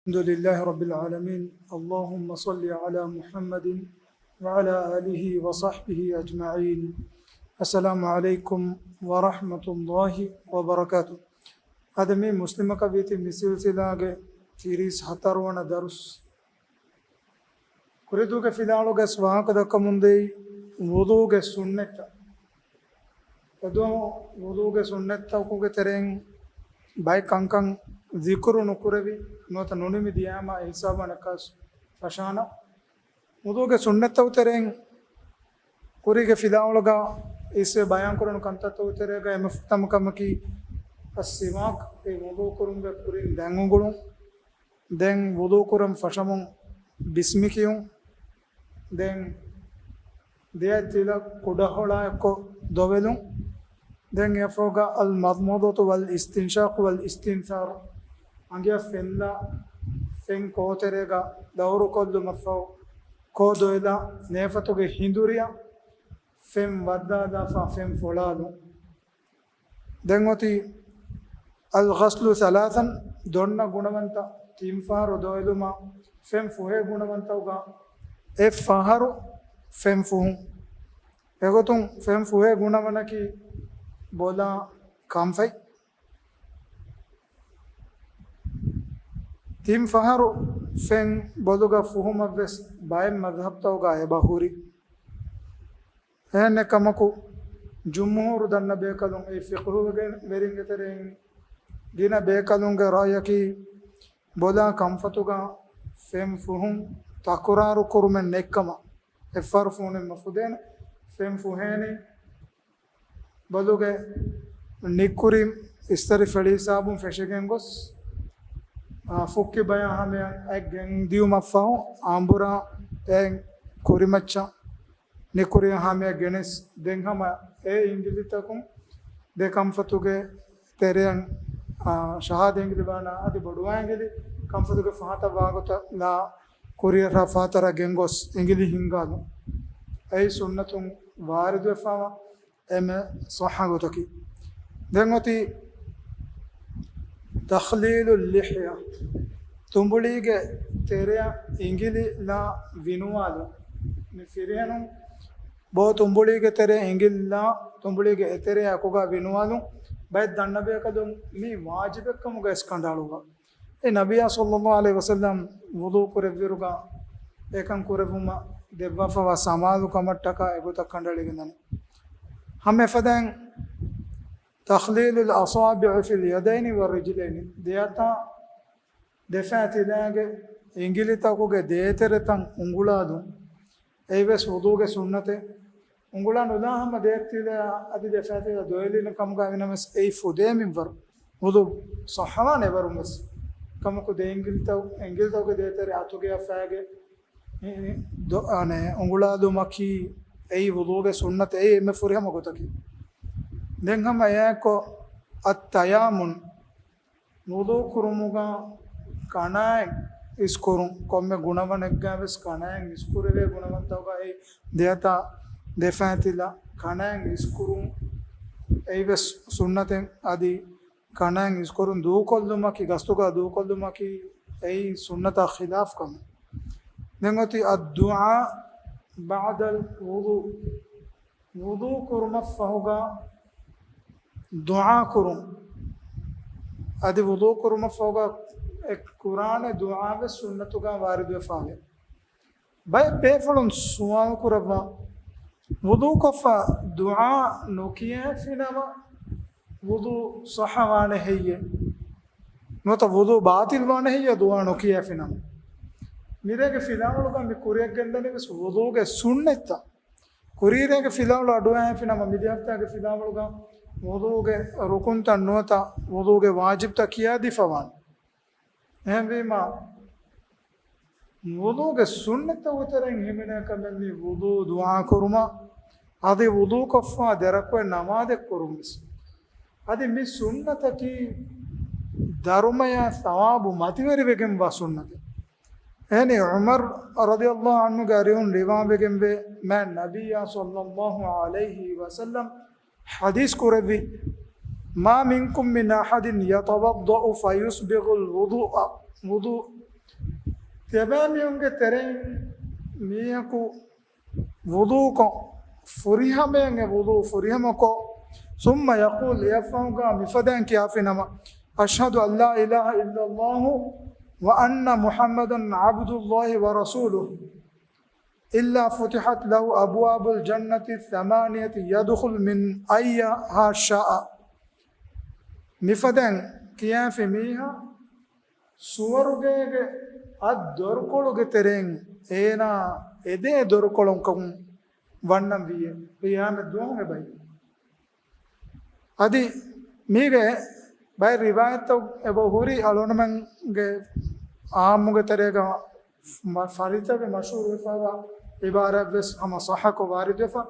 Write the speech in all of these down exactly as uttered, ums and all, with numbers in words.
الحمد لله رب العالمين. اللهم صل على محمد وعلى آله وصحبه أجمعين. السلام عليكم ورحمة الله وبركاته. އަދި މި މުސްލިމަކަށް ވީތި މި ސިލްސިލާގެ ތިރީސް ހަތަރު ވަނަ ދަރުސް. ކުރިދޫގެ ފިލާވަޅުގަސް ވާހަކަ ދައްކަމުންދޭ ވުޟޫގެ ސުންނަތްތައް. އެދުވަހު ވުޟޫގެ ސުންނަތްތަކުގެ ތެރެއިން ބައެއް ކަންކަން ޒިކުރު ނުކުރެވި، ނުވަތަ ނުނިމި ދިޔާމަ އެ ހިސާބަށް ނައްކާސް ފަށާނަ. ވުޟޫގެ ސުންނަތްތަކު ތެރެއިން ކުރީގެ ފިލާވަޅުގަ އިސްވެ ބަޔާންކުރަން ކަންތައްތަކު ތެރޭގަ އެންމެ ފުރަތަމަ ކަމަކީ އައްސިވާކް، އެ ވުޟޫ ކުރުމުގެ ކުރިން ދަތް އުނގުޅުން. ދެން ވުޟޫ ކުރަން ފަށަމުން ބިސްމި ކިޔުން. ދެން ދެއަތް ތިލަ ކުޑަހޮޅާ އެއްކޮށް ދޮވެލުން. ދެން އެފޯގަ المضمضة والاستنشاق والاستنثار، އަނގިއަށް ފެންލާ ފެން ކޯތެރޭގަ ދައުރުކޮށްލުމަށްފަހު ކޯ ދޮވެލާ ނޭފަތުގެ ހިނދުރިއަށް ފެން ވައްދާލާފަ ފެން ފޮޅާލުން. ދެން އޮތީ الغسل ثلاثا، ދޮންނަ ގުނަވަންތައް ތިން ފަހަރު ދޮވެލުމަށް ފެން ފުހޭ ގުނަވަންތަކުގަ އެއް ފަހަރު ފެން ފުހުން. އެގޮތުން ފެން ފުހޭ ގުނަވަނަކީ ބޮލާ ކަންފަތް. ތިން ފަހަރު ފެން ބޮލުގަ ފުހުމަށްވެސް ބައެއް މަޒްހަބްތަކުގަ އެބަ ހުރި. އެހެންނެއް ކަމަކު، ޖުމްހޫރު ދަންނަ ބޭކަލުން އެއީ ފިޤުހު ވެރިންގެ ތެރެއިން ގިނަ ބޭކަލުންގެ ރައުޔަކީ، ބޮލާ ކަންފަތުގަ ފެން ފުހުން ތަކުރާރު ކުރުމެއް ނެތްކަމަށް. އެއްފަހަރު ފުހުނުއްމަ ފުދޭނެ. ފެން ފުހޭނީ ބޮލުގެ ނިއްކުރިން އިސްތަށި ފެޅި ހިސާބުން ފެށިގެން ގޮސް، އާ، ފުއްކި ބަޔަށް ހަމަޔަށް އަތް ގެންދިޔުމަށްފަހު އާނބުރާ އެ ކުރިމައްޗަށް ނިކުރި ހަމަޔަށް ގެނެސް، ދެން ހަމަ އެ އިނގިލިތަކުން ދެ ކަންފަތުގެ ތެރެއަށް، އާ، ޝަހާދަ އިނގިލި ބާނާ އަދި ބޮޑުވާ އިނގިލި ކަންފަތުގެ ފަހަތަށް ވާގޮތަށް ލާ ކުރިއަށް ފަހަތަށް ގެންގޮސް އިނގިލި ހިންގާލުން. އެއީ ސުންނަތުން ވާރިދުވެފަވާ އެންމެ ޞައްޙަ ގޮތަކީ. ދެން އޮތީ تخليل اللحية، ތުނބުޅީގެ ތެރެއަށް އިނގިލި ލާ ވިނުވާލުން. މި ފިރިހެނުން ބޯ ތުނބުޅީގެ ތެރެއަށް އިނގިލި ލާ ތުނބުޅީގެ އެތެރެއަށް އެކުގަ ވިނުވާލުން. ބައެއް ދަންނަ ބޭކަލުން މީ ވާޖިބެއްކަމުގަ އެސް ކަނޑައަޅުއްވާ. އެ ނަބިއްޔާ ޞައްލައްލާހު ޢަލައިހި ވަސައްލަމް ވުޟޫ ކުރެއްވިއިރުގަ އެކަން ކުރެއްވުމަށް ދެއްވާފަވާ ސަމާލު ކަމަށްޓަކާ އެގޮތަށް ކަނޑައެޅިގެންދަނީ. ހަމަ އެފަދައިން تخليل الأصابع في اليدين والرجلين، ދެއަތާ ދެފައިތިލާގެ އިނގިލިތަކުގެ ދޭތެރެތައް އުނގުޅާލުން. އެއީވެސް ވުޟޫގެ ސުންނަތެއް. އުނގުޅާ ނުލާ ހަމަ ދޭތިލާ އަދި ދެފައިތިލާ ދޮވެލިން ކަމުގަ ވިނަމަސް އެއީ ފުދޭ މިންވަރު. ވުޟޫ ޞައްޙަވާނެ އެވަރުން ވެސް. ކަމަކު ދެ އިނގިލިތައް، އިނގިލިތަކުގެ ދޭތެރެ އަތުގެ އަފާގެ އެ، ދޮ-، އަނެ، އުނގުޅާލުމަކީ އެއީ ވުޟޫގެ ސުންނަތެއް، އެއީ އެންމެ ފުރިހަމަ ގޮތަކީ. ދެން ހަމަ އެއާއެއްކޮށް التيامن، ވުޟޫ ކުރުމުގަ ކަނާތް އިސްކުރުން، ކޮންމެ ގުނަވަނެއްގަ ވެސް ކަނާތް އިސްކުރެވޭ ގުނަވަންތަކުގަ އެއީ ދެއަތާ ދެފައިތިލަ ކަނާތް އިސްކުރުން، އެއީވެސް ސުންނަތެއް. އަދި ކަނާތް އިސްކުރުން ދޫކޮށްލުމަކީ، ގަސްތުގަ ދޫކޮށްލުމަކީ އެއީ ސުންނަތާ ޚިލާފް ކަމެއް. ދެން އޮތީ الدعاء بعد الوضوء، ވުޟޫ ކުރުމަށްފަހުގަ ދުޢާ ކުރުން. އަދި ވުޟޫ ކުރުމަށްފަހުގަ އެ ކުރާނެ ދުޢާވެސް ސުންނަތުގަ ވާރިދުވެފާވޭ. ބައެއް ބޭފުޅުން ސުވާލު ކުރައްވާ، ވުޟޫކޮށްފަ ދުޢާ ނުކިޔާފިނަމަ ވުޟޫ ޞައްޙަވާނެ ހެއްޔޭ؟ ނުވަތަ ވުޟޫ ބާޠިލްވާނެ ހެއްޔޭ ދުޢާ ނުކިޔާފިނަމަ؟ މިރޭގެ ފިލާވަޅުގަ މި ކުރިއަށް ގެންދަނީވެސް ވުޟޫގެ ސުންނަތްތައް. ކުރީރޭގެ ފިލާވަޅު އަޑުއަހައިފިނަމަ މިދިހަފްތާގެ ފިލާވަޅުގަ ވުޟޫގެ ރުކުންތައް ނުވަތަ ވުޟޫގެ ވާޖިބްތައް ކިޔާދީފަވާނެ. އެހެންވީމަ، ވުޟޫގެ ސުންނަތްތަކުގެ ތެރެއިން ހިމެނޭ ކަމެއް މީ ވުޟޫ ދުޢާ ކުރުމަށް، އަދި ވުޟޫކޮށްފަ ދެރަކުޢަތް ނަމާދެއް ކުރުން ވެސް. އަދި މި ސުންނަތަކީ ދަރުމަޔާ ސަވާބު މަތިވެރިވެގެންވާ ސުންނަތެއް. އެހެނީ ޢުމަރު ރަޟިޔަﷲ ޢަންހުގެ އަރިހުން ރިވާވެގެންވޭ، މާތް ނަބިއްޔާ ޞައްލަﷲު ޢަލައިހި ވަސައްލަމް ޙަދީޘް ކުރެއްވި، ما منكم من أحد يتوضأ فيسبغ الوضوء، ވުޟޫ ތިބާމީހުންގެ ތެރެއިން މީހަކު ވުޟޫކޮށް، ފުރިހަމަޔަށް އެ ވުޟޫ ފުރިހަމަކޮށް، ثم يقول، އެއަށްފަހުގަ މިފަދައިން ކިޔާފިނަމަ، أشهد أن لا إله إلا الله وأن محمدا عبد الله ورسوله، إلا فتحت له أبواب الجنة الثمانية يدخل من أيها شاء. މިފަދައިން ކިޔާފި މީހާ ސުވަރުގޭގެ އަށް ދޮރުކޮޅުގެ ތެރެއިން އޭނާ އެދޭ ދޮރުކޮޅުންކަން ވަންނަން ވީއޭ. ޤިޔާމަތް ދުވަހުގެ ބައި. އަދި މީގެ ބައެއް ރިވާޔަތްތައް އެބަ ހުރި އަޅުގަނޑުމެންގެ އާއްމުގެ ތެރޭގަ މަ-، ފަރިތަކެއް މަޝްހޫރުވެފައިވާ ޢިބާރާތްވެސް ހަމަ ޞައްޙަކޮށް ވާރިދުވެފަ.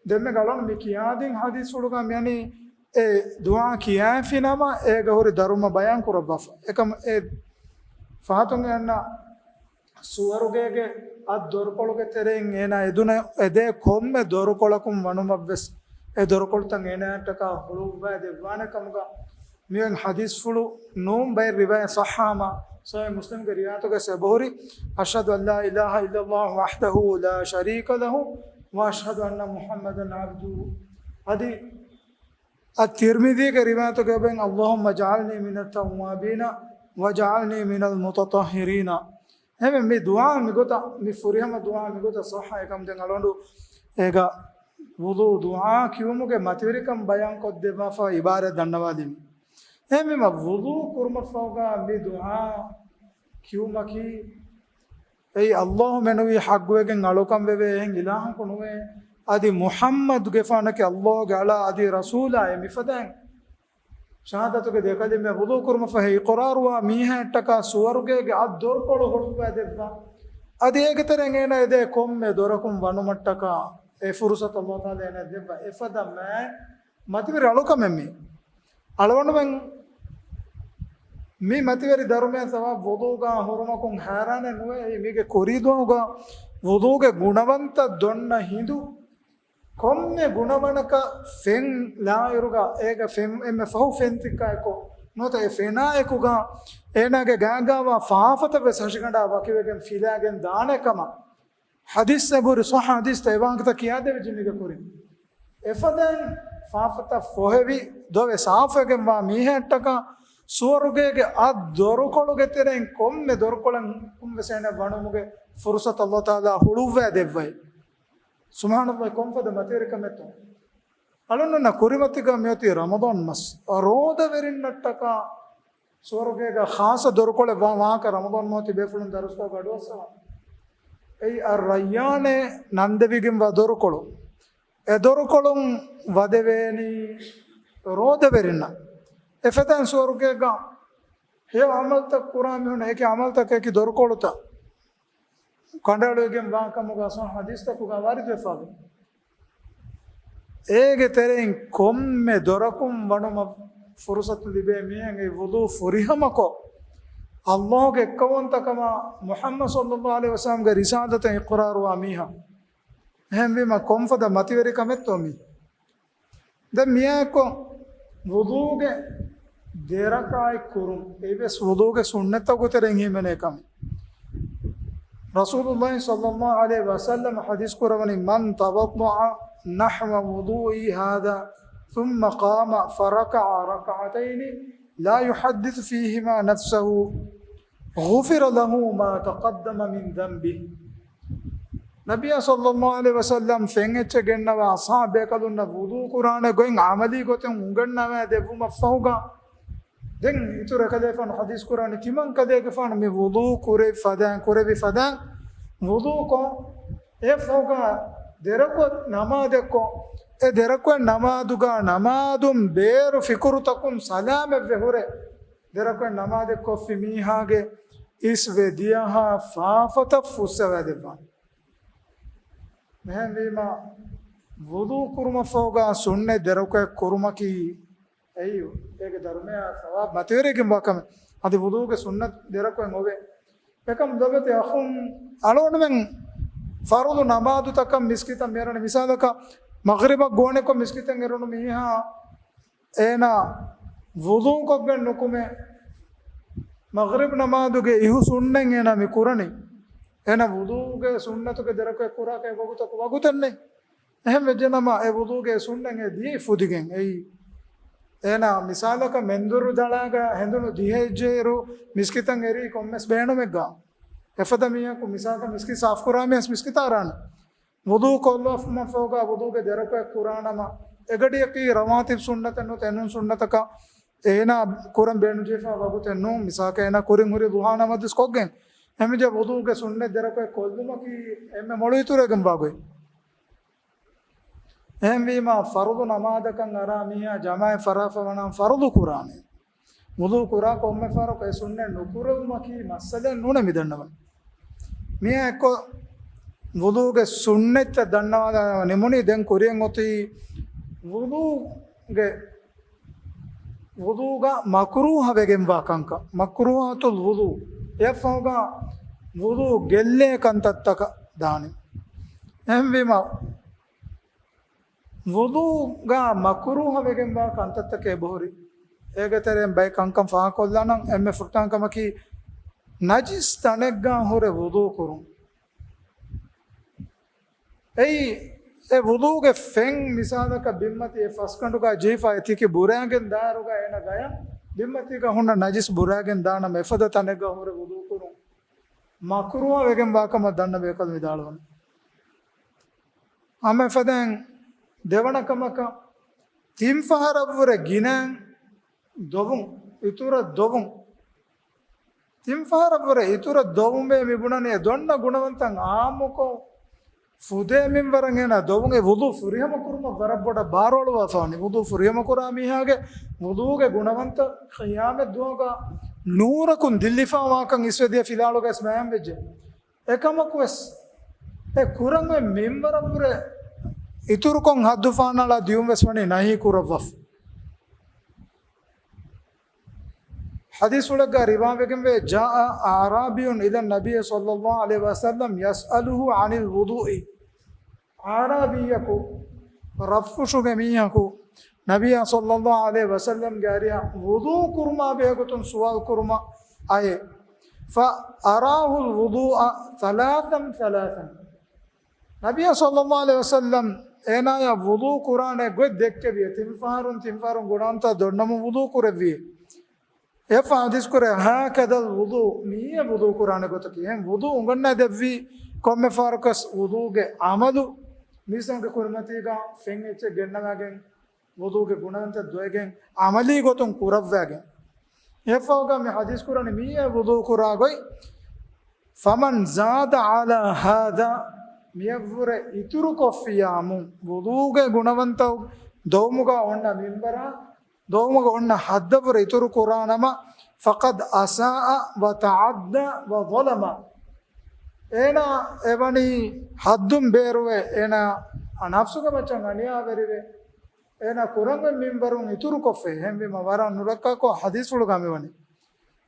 ދެންމެ އަޅުގަނޑު މި ކިޔާދިން ޙަދީޘްފުޅުގަ މިއަނީ އެ ދުޢާ ކިޔާފިނަމަ އޭގަ ހުރި ދަރުމަ ބަޔާން ކުރައްވާފަ. އެކަމަ އެ ފަހަތުން އެ އަންނަ ސުވަރުގޭގެ އަށް ދޮރުކޮޅުގެ ތެރެއިން އޭނާ އެދުނެ އެދޭ ކޮންމެ ދޮރުކޮޅަކުން ވަނުމަށްވެސް އެ ދޮރުކޮޅުތައް އޭނާއަށްޓަކާ ހުޅުވައިދެއްވާނެ ކަމުގަ މިއޮތް ޙަދީޘްފުޅު ނޫން ބައެއް ރިވާޔަތް ޞައްޙަ ހަމަ ޞަޙީޙު މުސްލިމްގެ ރިވާޔަތުގައި އެބަހުރި، أشهد أن لا إله إلا الله وحده لا شريك له وأشهد أن محمدا عبده. އަދި އައް ތިރްމިޛީގެ ރިވާޔަތުގައި އެބައިން، اللهم اجعلني من التوابين واجعلني من المتطهرين. އެހެންވެ މި ދުޢާ މިގޮތަށް، މި ފުރިހަމަ ދުޢާ މިގޮތަށް ޞައްޙަ. އެކަމް ދެން އަޅުގަނޑު އޭގަ ވުޟޫ ދުޢާ ކިޔުމުގެ މަތިވެރިކަން ބަޔާންކޮށްދެއްވާފަ އިބާރާތް ދަންނަވާލީމީ. އެހެންވީމަ ވުޟޫ ކުރުމަށްފަހުގަ މި ދުޢާ ކިޔުމަކީ އެއީ ﷲ މެނުވީ ޙައްޤުވެގެން އަޅުކަން ވެވޭ އެހެން އިލާހަކު ނުވޭ. އަދި މުޙައްމަދުގެފާނަކީ ﷲގެ އަޅާ އަދި ރަސޫލާއޭ. މިފަދައިން ޝަހާދަތުގެ ދެ ކަލިމަ ވުޟޫ ކުރުމަށްފަހު އިޤްރާރުވާ މީހާއަށްޓަކާ ސުވަރުގޭގެ އަށް ދޮރުކޮޅު ހުޅުވައިދެއްވާ. އަދި އޭގެ ތެރެއިން އޭނާ އެދޭ ކޮންމެ ދޮރަކުން ވަނުމަށްޓަކާ އެ ފުރުޞަތު ﷲ ތަޢާލާ އޭނާ ދެއްވާ. އެފަދަ މާތް މަތިވެރި އަޅުކަމެއް މީ. އަޅުގަނޑުމެން މި މަތިވެރި ދަރުމައަށް ސަބަބު ވުޟޫގަ ހުރުމަކުން ހައިރާނެއް ނުވޭ. މީގެ ކުރީ ދުވަހުގަ ވުޟޫގެ ގުނަވަންތައް ދޮންނަ ހިނދު ކޮންމެ ގުނަވަނަކަށް ފެން ލާއިރުގަ އޭގަ ފެން އެންމެ ފަހު ފެން ތިއްކާއެކު ނުވަތަ އެ ފެނާއެކުގަ އޭނާގެ ގާގާވާ ފާފަތައް ވެސް ހަށިގަނޑާ ވަކިވެގެން ފިލާގެން ދާނެ ކަމަށް ޙަދީޘް އެބަހުރި. ޞައްޙަ ޙަދީޘްތައް އެ ވާހަކަތައް ކިޔާދެވިއްޖެ މީގެ ކުރިން. އެފަދައިން ފާފަތައް ފޮހެވި ދޮވެ ސާފުވެގެންވާ މީހާއަށްޓަކާ ސުވަރުގޭގެ އަށް ދޮރުކޮޅުގެ ތެރެއިން ކޮންމެ ދޮރުކޮޅަކުން ވެސް އޭނަ ވަނުމުގެ ފުރުޞަތު ﷲ ތަޢާލާ ހުޅުވައި ދެއްވައި. ސުބްޙާނަﷲ، ކޮންފަދަ މަތިވެރިކަމެއްތޯ. އަޅުންނަށް ކުރިމަތިގަ މިއޮތީ ރަމަޟާން މަސް. ރޯދަވެރިންނަށްޓަކާ ސުވަރުގޭގަ ޚާއްޞަ ދޮރުކޮޅެއް ވާ ވާހަކަ ރަމަޟާން މަހު ތިބޭފުޅުން ދަރުސްތަކުގަ އަޑުއައްސަވާ. އެއީ އައްރައްޔާނޭ ނަންދެވިގެންވާ ދޮރުކޮޅު. އެ ދޮރުކޮޅުން ވަދެވޭނީ ރޯދަވެރިންނަށް. އެފަދައިން ސުވަރުގޭގަ ހެޔޮ ޢަމަލުތައް ކުރާ މީހުންނަށް އެކި ޢަމަލުތަކަކީ ދޮރުކޮޅުތައް ކަނޑައެޅިގެން ވާ ކަމުގަ ޙަދީޘްތަކުގަ ވާރިދުވެފަވޭ. އޭގެ ތެރެއިން ކޮންމެ ދޮރަކުން ވަނުމަށް ފުރުޞަތު ލިބޭ މީހެއް އެ ވުޟޫ ފުރިހަމަކޮށް، ﷲގެ އެއްކައުވަންތަކަމާ މުޙައްމަދު ޞައްލަﷲ ޢަލައިހި ވަސައްލަމްގެ ރިސާލަތަށް އިޤްރާރުވާ މީހާ. އެހެންވީމަ ކޮންފަދަ މަތިވެރި ކަމެއްތޯ މީ؟ ދެން މިއާއެކު ވުޟޫގެ ދެރަކާތް ކުރުން، އެއީވެސް ވުޟޫގެ ސުންނަތްތަކުގެ ތެރެއިން ހިމެނޭ ކަމެއް. ރަސޫލުﷲ ޞައްލަﷲ ޢަލައިހި ވަސައްލަމަ ޙަދީޘް ކުރަވަނީ، من توضأ نحو وضوئي هذا ثم قام فركع ركعتين لا يحدث فيهما نفسه غفر له ما تقدم من ذنبه. ނަބިއްޔާ ޞައްލަﷲ ޢަލައިހި ވަސައްލަމް ފެން އެއްޗެއް ގެންނަވާ އަޞްޙާބު ބޭކަލުންނަށް ވުޟޫ ކުރާނެ ގޮތް ޢަމަލީ ގޮތުން އުނގަންނަވައި ދެއްވުމަށްފަހުގަ، ދެން އިތުރު އެކަލޭގެފާނު ޙަދީޘް ކުރާނީ، ތިމަން ކަލޭގެފާނު މި ވުޟޫ ކުރެވި ފަދައިން، ކުރެވި ފަދައިން ވުޟޫކޮށް، އެއަށްފަހުގަ ދެރަކު ނަމާދެއްކޮށް، އެ ދެރަކު ނަމާދުގަ ނަމާދުން ބޭރު ފިކުރުތަކުން ސަލާމަތްވެ ހުރެ، ދެރަކު ނަމާދެއްކޮށްފި މީހާގެ އިސްވެ ދިޔަހާ ފާފަތައް ފުއްސަވައިދެއްވާނެ. އެހެންވީމަ، ވުޟޫ ކުރުމަށްފަހުގަ ސުންނަތް ދެރަކު ކުރުމަކީ، އެއީ އޭގެ ދަރުމަޔާ ސަވާބު މަތިވެރިގެންވާ ކަމެއް. އަދި ވުޟޫގެ ސުންނަތް ދެރަކު އޮވޭ. އެކަމް ލޮބުވެތި އަޚުން، އަޅުގަނޑުމެން ފަރުޟު ނަމާދުތަކަށް މިސްކިތަށް މިއަރަނި މިސާލަކަށް، މަޣްރިބަށް ގޯނެކޮށް މިސްކިތަށް އެރުނު މީހާ، އޭނާ ވުޟޫކޮށްގެން ނުކުމެ، މަޣްރިބް ނަމާދުގެ އިހު ސުންނަތް އޭނާ މި ކުރަނީ. އޭނަ ވުޟޫގެ ސުންނަތުގެ ދެރަކު އެއްކުރާކަށް އެ ވަގުތަކު ވަގުތެއް ނެތް. އެހެން ވެއްޖެނަމަ އެ ވުޟޫގެ ސުންނަތް އެ ދިޔައީ ފުދިގެން. އެއީ އޭނަ މިސާލަކަށް މެންދުރު ދަޅާގަ ހެނދުނު ދިހައެއްޖެއިރު މިސްކިތަށް އެރީ ކޮންމެސް ބޭނުމެއްގަ އެފަދަ މީހަކު މިސާލަކަށް މިސްކިތް ސާފުކުރާ މީހަސް މިސްކިތަށް އަރާނެ. ވުޟޫ ކޮށްލާފަ މަންފަހުގަ ވުޟޫގެ ދެރަކު އެއްކުރާނަމަ، އެގަޑިއަކީ ރަވާތިބް ސުންނަތެއް ނުވަތަ އެނޫން ސުންނަތަކަށް އޭނާ ކުރަން ބޭނުންޖެހިފާ ވަގުތެއް ނޫން. މިސާލަކަށް އޭނާ ކުރިން ހުރި ޟުޙާ ނަމާދުވެސް ކޮށްގެން. އެހެންވެއްޖެ ވުޟޫގެ ސުންނަތް ދެރަކު އެއް ކޮށްލުމަކީ އެންމެ މޮޅު އިތުރުވެގެންވާ ގޮތް. އެހެންވީމަ ފަރުޟު ނަމާދަކަށް އަރާ މީހާ ޖަމާޢަތް ފަށާފަ ވަނަން ފަރުޟު ކުރާނެ. ވުޟޫ ކުރާ ކޮންމެ ފަހަރަކު އެ ސުންނަތް ނުކުރެވުމަކީ މައްސަލައެއް ނޫނޭ މި ދަންނަވަން. މިއާ އެއްކޮށް ވުޟޫގެ ސުންނަތްތައް ދަންނަވާލާ ނިމުނީ. ދެން ކުރިޔަށް އޮތީ ވުޟޫގެ، ވުޟޫގަ މަކްރޫހަ ވެގެންވާ ކަންކަން، މަކްރޫހާތުލް ވުޟޫ. އެއަށްފަހުގަ ވުޟޫ ގެއްލޭ ކަންތައްތަކަށް ދާނީ. އެހެންވީމަ، ވުޟޫގަ މަކްރޫހަ ވެގެންވާ ކަންތައްތަކެއް އެބަހުރި. އޭގެ ތެރެއިން ބައެއް ކަންކަން ފާހަގަކޮށްލާނަން. އެންމެ ފުރަތަމަ ކަމަކީ، ނަޖިސް ތަނެއްގަ ހުރެ ވުޟޫ ކުރުން. އެއީ، އެ ވުޟޫގެ ފެން މިސާލަކަށް ބިންމަތީ އެ ފަސްގަނޑުގަ ޖެހިފަ އެ ތިކި ބުރައިގެން ދާއިރުގަ އޭނަ ގަޔަށް ބިންމަތީގަ ހުންނަ ނަޖިސް ބުރައިގެން ދާނަމަ އެފަދަ ތަނެއްގަ ހުރެ ވުޟޫ ކުރުން މަކްރޫހަ ވެގެންވާ ކަމަށް ދަންނަ ބޭކަލުން ވިދާޅުވަނީ. ހަމަ އެފަދައިން ދެވަނަ ކަމަކަށް، ތިން ފަހަރަށްވުރެ ގިނައިން ދޮވުން، އިތުރަށް ދޮވުން. ތިން ފަހަރަށްވުރެ އިތުރަށް ދޮވުމޭ މިބުނަނީ އެ ދޮންނަ ގުނަވަންތައް އާއްމުކޮށް، ފުދޭ މިންވަރަށް އޭނާ ދޮވުން. އެ ވުޟޫ ފުރިހަމަ ކުރުމަށް ވަރަށް ބޮޑަށް ބާރުއަޅުވާފަ ވަނީ. ވުޟޫ ފުރިހަމަ ކުރާ މީހާގެ ވުޟޫގެ ގުނަވަންތައް ޤިޔާމަތް ދުވަހުގަ ނޫރަކުން ދިއްލިފާވާކަން އިސްވެދިޔަ ފިލާޅުގައި ބަޔާންވެއްޖެ. އެކަމަކުވެސް، އެ ކުރަން އޮތް މިންވަރަށްވުރެ އިތުރުކޮށް ޙައްދު ފަހަނަޅާ ދިޔުންވެސް ވަނީ ނަހީ ކުރައްވާފަ. ޙަދީޘްފުޅެއްގަ ރިވާވެގެންވޭ، جاء أعرابي إلى النبي صلى الله عليه وسلم يسأله عن الوضوء. އަޢުރާބީއަކު، ރަށްފުށުގެ މީހަކު، ނަބިއްޔާ ޞައްލައްލާހު ޢަލައިހި ވަސައްލަމްގެ އަރިހަށް ވުޟޫ ކުރުމާ ބެހޭގޮތުން ސުވާލު ކުރުމަށް އައޭ. فأراه الوضوء ثلاثا ثلاثا. ނަބިއްޔާ ޞައްލައްލާހު ޢަލައިހި ވަސައްލަމް އޭނާޔަށް ވުޟޫ ކުރާނެ ގޮތް ދެއްކެވި. ތިން ފަހަރުން ތިން ފަހަރުން ގުނަވަންތައް ދޮންނަމުން ވުޟޫ ކުރެއްވި. އެއަށްފަހު ޙަދީޘް ކުރޭ، هكذا الوضوء، މިއީ ވުޟޫ ކުރާނެ ގޮތަކީ. އެހެން ވުޟޫ އުނގަންނަ ދެއްވި ކޮންމެ ފަހަރަކުވެސް ވުޟޫގެ ޢަމަލު މީސްތަކުގެ ކުރިމަތީގަ ފެން އެއްޗެއް ގެންނަވާގެން، ވުޟޫގެ ގުނަވަންތައް ދޮވެގެން، ޢަމަލީ ގޮތުން ކުރައްވާގެން. އެއަށްފަހުގަ މި ޙަދީޘް ކުރަނީ މިއީ ވުޟޫ ކުރާ ގޮތް. فمن زاد على هذا، މިއަށްވުރެ އިތުރު ކޮށްފިޔާމު، ވުޟޫގެ ގުނަވަންތައް ދޮވުމުގަ އޮންނަ މިންވަރާ، ދޮވުމުގަ އޮންނަ ޙައްދަށްވުރެ އިތުރު ކުރާނަމަ، فقد أساء وتعدى وظلم. އޭނާ އެވަނީ ޙައްދުން ބޭރުވެ، އޭނާ ނަފްސުގެ މައްޗަށް އަނިޔާވެރިވެ، އޭނާ ކުރަން އޮތް މިންވަރުން އިތުރު ކޮށްފައި. އެހެންވީމަ ވަރަށް ނުރައްކާކޮށް ޙަދީޘްފުޅުގަ މިވަނީ.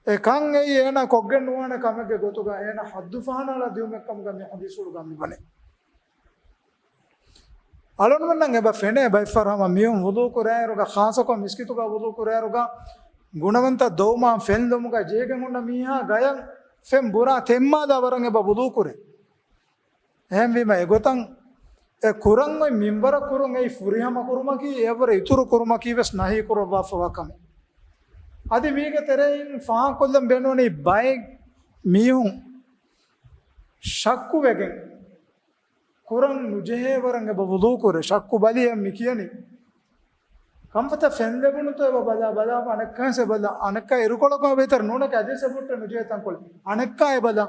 އެކަން އެއީ އޭނާ ކޮށްގެން ނުވާނެ ކަމެއްގެ ގޮތުގަ އޭނާ ޙައްދު ފަހަނަޅާ ދިޔުމެއްކަމުގަ މި ޙަދީޘްފުޅުގަ މިވަނީ. އަޅުގަނޑުމެންނަށް އެބަ ފެނޭ ބައެއްފަހަރު ހަމަ މީހުން ވުޟޫ ކުރާއިރުގަ، ޚާއްޞަކޮށް މިސްކިތުގަ ވުޟޫ ކުރާއިރުގަ، ގުނަވަންތައް ދޮވުމާ ފެން ލޮމުގަ ޖެހިގެން ހުންނަ މީހާ ގަޔަށް ފެން ބުރާ ތެންމާލާ ވަރަށް އެބަ ވުޟޫ ކުރޭ. އެހެންވީމަ އެގޮތަށް އެ ކުރަން އޮތް މިންވަރަށް ކުރުން އެއީ ފުރިހަމަ ކުރުމަކީ، އެއަށްވުރެ އިތުރު ކުރުމަކީ ވެސް ނަހީ ކުރައްވާފަވާ ކަމެއް. އަދި މީގެ ތެރެއިން ފާހަގަކޮށްލަން ބޭނުންވަނީ ބައެއް މީހުން ޝައްކުވެގެން ކުރަން ނުޖެހޭ ވަރަށް އެބަ ވުޟޫ ކުރޭ. ޝައްކު ބަލި އެ މި ކިޔަނީ. ކަންފަތަށް ފެން ލެބުނުތޯ އެބަ ބަލާ، ބަލާފަ އަނެއްކާވެސް އެބަލާ، އަނެއްކާ އިރުކޮޅަކު އެބައިތަރ ނޫނަކަ އަދިވެސް އެބަހުއްޓޭ ނުޖެހޭ ތަންކޮޅެއް. އަނެއްކާ އެބަލާ.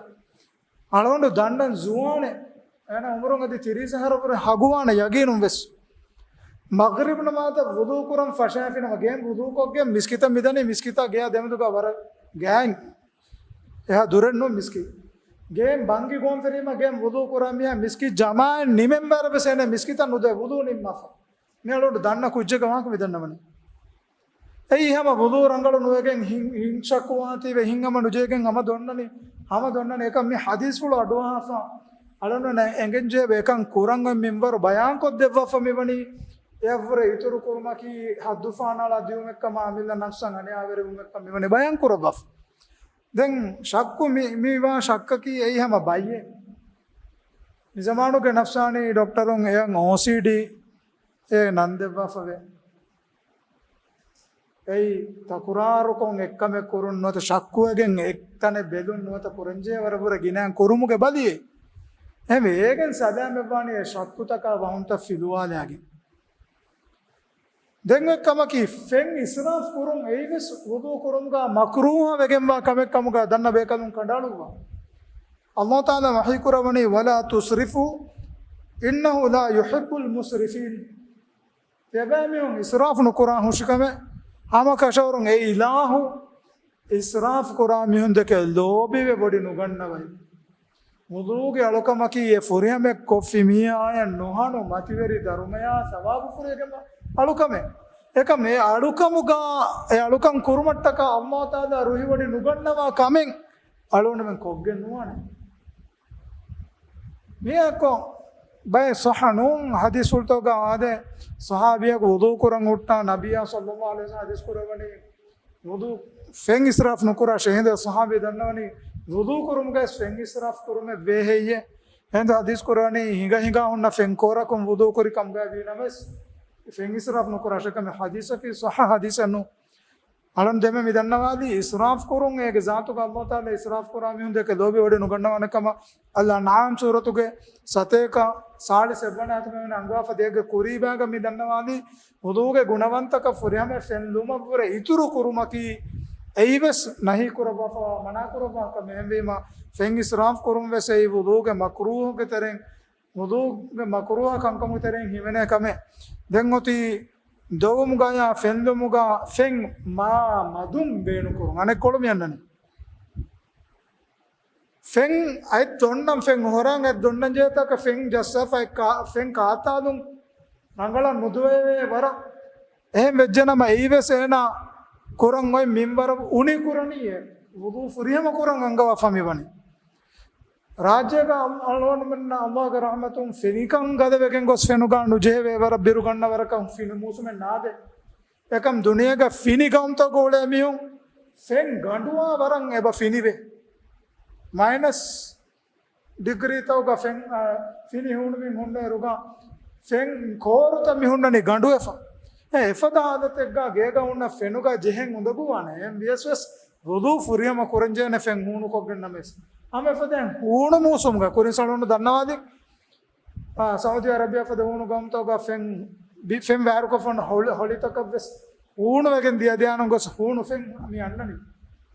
އަޅުގަނޑު ދަންނަން ޒުވާނެއް. އޭނަ އުމުރުން އަދި ތިރީސް އަހަރަށްވުރެ ހަގުވާނެ ޔަގީނުން ވެސް. މަޣްރިބް ނަމާދަށް ވުޟޫ ކުރަން ފަށާފިނަމަ ގެއިން ވުޟޫކޮށްގެން މިސްކިތަށް މިދަނީ. މިސްކިތާ ގެޔާ ދެމެދުގަ ވަރަށް ގާތް. އެހާ ދުރެއް ނޫން މިސްކިތް. ގެއިން ބަންގި ގޮންފެރީމަ ގެއިން ވުޟޫ ކުރާ މީހާ މިސްކިތް ޖަމާޢަތް ނިމެން ވަރަށް ވެސް އޭނަ މިސްކިތަށް ނުދޭ ވުޟޫ ނިންމާފަ. މި އަޅުގަނޑު ދަންނަ ކުއްޖެއްގެ ވާހަކަ މި ދަންނަވަނީ. އެއީ ހަމަ ވުޟޫ ރަނގަޅު ނުވެގެން ހިން، ހިން ޝައްކުވާތީވެ ހިން ހަމަ ނުޖެހިގެން ހަމަ ދޮންނަނީ، ހަމަ ދޮންނަނީ. އެކަން މި ޙަދީޘްފުޅު އަޑުއަހާފަ އަޅުގަނޑު އެނގެންޖެހޭ އެކަން ކުރަން އޮތް މިންވަރު ބަޔާންކޮށްދެއްވާފަ މިވަނީ. އެއަށްވުރެ އިތުރު ކުރުމަކީ ޙައްދު ފަހަނަޅާ ދިޔުމެއްކަމާ އަމިއްލަ ނަފްސަށް އަނިޔާވެރިވުމެއްކަން މިވަނީ ބަޔާން ކުރައްވާފަ. ދެން ޝައްކު މި، މިވާ ޝައްކަކީ އެއީ ހަމަ ބައްޔެއް. މިޒަމާނުގެ ނަފްސާނީ ޑޮކްޓަރުން އެޔަށް އޯސީޑީ އޭ ނަން ދެއްވާފަވޭ. އެއީ ތަކުރާރުކޮށް އެއްކަމެއް ކުރުން ނުވަތަ ޝައްކުވެގެން އެއްތަނެއް ބެލުން ނުވަތަ ކުރަންޖެހޭ ވަރަށް ބުރަ ގިނައިން ކުރުމުގެ ބަލިއެއް. އެހެންވެ، އޭގެން ސަލާމަތްވާނީ އެ ޝައްކުތަކާ ވަހުންތައް ފިލުވާލާގެން. ދެން އެއްކަމަކީ، ފެން އިސްރާފް ކުރުން އެއީވެސް ވުޟޫ ކުރުމުގަ މަކްރޫހަ ވެގެންވާ ކަމެއް ކަމުގަ ދަންނަ ބޭކަލުން ކަނޑައަޅުއްވާ. އައްލާހު ތަޢާލާ ވަޙީ ކުރައްވަނީ، "ولا تسرفوا إنه لا يحب المسرفين." ތިޔަބައިމީހުން އިސްރާފް ނުކުރާ ހުށިކަމެއް، ހަމަ ކަށަވަރުން އެ އިލާހު އިސްރާފް ކުރާ މީހުންދެކެ ލޯބިވެ ބޮޑި ނުގަންނަވައި. ވުޟޫގެ އަޅުކަމަކީ އެ ފުރިހަމައެއް ކޮށްފި މީހާޔަށް ނުހަނު މަތިވެރި ދަރުމަޔާ ސަވާބު ފުރިހަމަ އަޅުކަމެއް. އެކަމް އެ އަޅުކަމުގަ، އެ އަޅުކަން ކުރުމަށްޓަކާ އައްލާހު ތަޢާލާ ރުހިވޮޑި ނުގަންނަވާ ކަމެއް އަޅުގަނޑުމެން ކޮށްގެން ނުވާނެ. މިއަކު ބައެއް ޞައްޙަ ނޫން ޙަދީޘްފުޅުތަކުގަ އާދޭ، ޞަޙާބީއަކު ވުޟޫ ކުރަން ހުއްޓާ، ނަބިއްޔާ ޞައްލައްލާހު ޢަލައިހި ވަސައްލަމަ ޙަދީޘް ކުރައްވަނީ، ވުޟޫ ފެން އިސްރާފް ނުކުރާށޭ. އެހިނދު ޞަޙާބީ ދަންނަވަނީ، ވުޟޫ ކުރުމުގައި ފެން އިސްރާފް ކުރުމެއް ވޭހެއްޔޭ؟ އެހިނދު ޙަދީޘް ކުރައްވަނީ، ހިނގަ ހިނގާ ހުންނަ ފެން ކޯރަކުން ވުޟޫ ކުރި ކަމުގައި ވީނަމަވެސް، ފެން އިސްރާފް ނުކުރާށޭ. އެކަމެއް ޙަދީޘަކީ ޞައްޙަ ޙަދީޘެއް ނޫން. އަޅުން ދެމެ މި ދަންނަވާލީ، އިސްރާފް ކުރުން އޭގެ ޒާތުގަ އައްލާހު ތަޢާލާ އިސްރާފް ކުރާ މީހުން ދެކެ ލޯބި ވޮޑި ނުގަންނަވާނެ ކަމަށް. އަލްއަންޢާމް ސޫރަތުގެ ސަތޭކަ ސާޅީސް އެއްވަނަ އާޔަތުގައި އަންގަވާފަ ދޭގެ ކުރީބާގަ މި ދަންނަވާލީ، ވުޟޫގެ ގުނަވަންތަކަށް ފުރިހަމަ ފެން ލުމަށްވުރެ އިތުރު ކުރުމަކީ އެއީވެސް ނަހީ ކުރައްވާފަ މަނާ ކުރައްވާ ކަމެއް. އެހެންވީމަ، ފެން އިސްރާފް ކުރުން ވެސް އެއީ ވުޟޫގެ މަކްރޫހުގެ ތެރެއިން، ވުޟޫގެ މަކްރޫހަ ކަންކަމުގެ ތެރެއިން ހިމެނޭ ކަމެއް. ދެން އޮތީ ދޮވުމުގަޔާ ފެންލުމުގަ ފެން މާ މަދުން ބޭނުންކުރުން. އަނެއްކޮޅު މި އަންނަނީ. ފެން އަތް ދޮންނަން، ފެން ހޮރަން އަތް ދޮންނަން ޖެހޭތާކަށް ފެން ޖައްސާފަ އެ ކާ-، ފެން ކާތާލުން ރަނގަޅަށް ނުދުވެވޭ ވަރަށް. އެހެން ވެއްޖެނަމަ އެއީވެސް އޭނާ ކުރަން އޮތް މިންވަރަށް އުނި ކުރަނީ އެ ވުޟޫ ފުރިހަމަ ކުރަން އަންގަވާފަ މިވަނީ. ރާއްޖޭގަ އަޅު-، އަޅުގަނޑުމެންނަށް އައްލާހުގެ ރަޙްމަތުން ފިނިކަން ގަދަވެގެން ގޮސް ފެނުގަ ނުޖެހެވޭ ވަރަށް ބިރުގަންނަ ވަރަކަށް ފިނި މޫސުމެއް ނާދޭ. އެކަމް ދުނިޔޭގަ ފިނި ގައުމުތަކުގަ އުޅޭ މީހުން ފެން ގަނޑުވާ ވަރަށް އެބަ ފިނިވޭ. މައިނަސް ޑިގްރީތަކުގަ ފެން، އަ، ފިނި ހޫނުމިން ހުންނައިރުގަ ފެން ކޯރުތައް މި ހުންނަނީ ގަނޑުވެފަ. އެ އެފަދަ ހާލަތެއްގަ ގޭގަ ހުންނަ ފެނުގަ ޖެހެން އުނދަގޫވާނެ. އެހެން ވިޔަސް ވެސް ވުޟޫ ފުރިހަމަ ކުރަންޖެހޭނެ ފެން ހޫނުކޮށްގެން ނަމަވެސް. ހަމަ އެފަދައިން ހޫނު މޫސުމުގަ ކުރިން ސަޅުން ދަންނަވާލި. އާ، ސައުދީ އަރަބިޔާ ފަދަ ހޫނު ގައުމުތަކުގަ ފެން ބި-، ފެން ވައިރުކޮށްފަ ހޮޅި-، ހޮޅިތަކަށް ވެސް ހޫނުވެގެން ދިޔަ ދިޔައިނުން ގޮސް ހޫނު ފެން މި އަންނަނީ.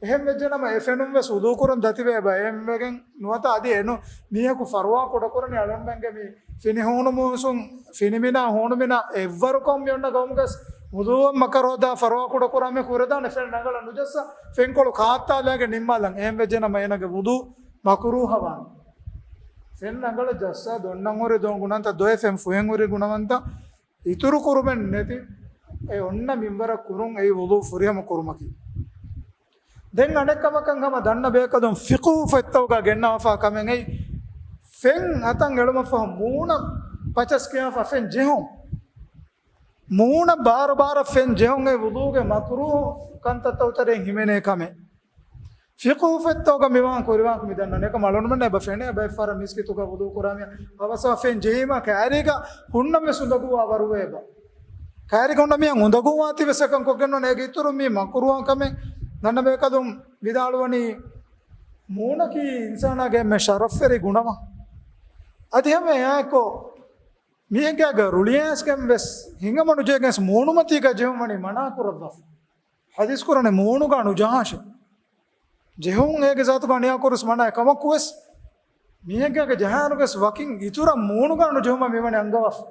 އެހެން ވެއްޖެނަމަ އެ ފެނުން ވެސް ވުޟޫ ކުރަން ދަތިވެ އެބަ އެހެންވެގެން ނުވަތަ އަދި އެނު މީހަކު ފަރުވާ ކުޑަކުރަނީ އަޅުންމެންގެ މި ފިނި ހޫނު މޫސުން ފިނިމިނާ ހޫނުމިނާ އެއްވަރުކޮށް މި އޮންނަ ގައުމުގަސް ވުޟޫއަށް މަކަރު ހަދާ ފަރުވާ ކުޑަކުރާ މީހަކު ހުރެދާނެ ފެން ރަނގަޅަށް ނުޖައްސާ ފެންކޮޅު ކާއްތާލައިގެން ނިންމާލަން. އެހެން ވެއްޖެނަމަ އޭނަގެ ވުޟޫ މަކުރޫހަވާނެ. ފެން ރަނގަޅަށް ޖައްސާ ދޮންނަން ހުރި ދޮ-، ގުނަވަންތައް ދޮވެ ފެން ފުހެން ހުރި ގުނަވަންތައް އިތުރު ކުރުމެއް ނެތި އެ އޮންނަ މިންވަރަށް ކުރުން އެއީ ވުޟޫ ފުރިހަމަ ކުރުމަކީ. ދެން އަނެއް ކަމަކަށް ހަމަ ދަންނަ ބޭކަލުން ފިޤުހު ފޮތްތަކުގަ ގެންނަވާފާ ކަމެއް އެއީ ފެން އަތަށް އެޅުމަށްފަހު މޫނަށް ޕަޗަސް ކިޔާފަ ފެން ޖެހުން. މޫނަށް ބާރު ބާރަށް ފެން ޖެހުން އެ ވުޟޫގެ މަކުރޫހު ކަންތައްތަކު ތެރެއިން ހިމެނޭ ކަމެއް. ފިޤުހު ފޮތްތަކުގަ މިވާން ކުރިވާން މި ދަންނަނީ. އެކަމް އަޅުންމެން އެބަ ފެނޭ އެބަ އެއްފަހަރަށް މިސްކިތުގަ ވުޟޫ ކުރާ މި އަވަސްވާ ފެން ޖެހީމާ ކައިރީގަ ހުންނަން ވެސް އުނދަގޫވާ ވަރުވޭ އެބަ. ކައިރީގަ ހުންނަ މީހަކު އުނދަގޫވާތީ ވެސް އެކަން ކޮށްގެން ނޫން. އޭގެ އިތުރުން މީ މަކުރޫހަ ކަމެއް ދަންނަ ބޭކަލުން ވިދާޅުވަނީ މޫނަކީ އިންސާނާގެ އެންމެ ޝަރަފްވެރި ގުނަވަން. އަދި ހަމަ އެއާއެކު މީހެއްގެ ރުޅިއައިސްގެން ވެސް ހިނގަމަ ނުޖެހިގެން މޫނުމަތީގަ ޖެހުން ވަނީ މަނާ ކުރައްވާފަ. ޙަދީޘް ކުރަނީ މޫނުގަ ނުޖަހާށޭ. ޖެހުން އޭގެ ޒާތުގަ އަނިޔާކުރުސް މަނާ އެކަމަކުވެސް މީހެއްގެ ޖަހާނުގެސް ވަކިން އިތުރަށް މޫނުގަ ނުޖެހުމަށް މިވަނީ އަންގަވާފަ.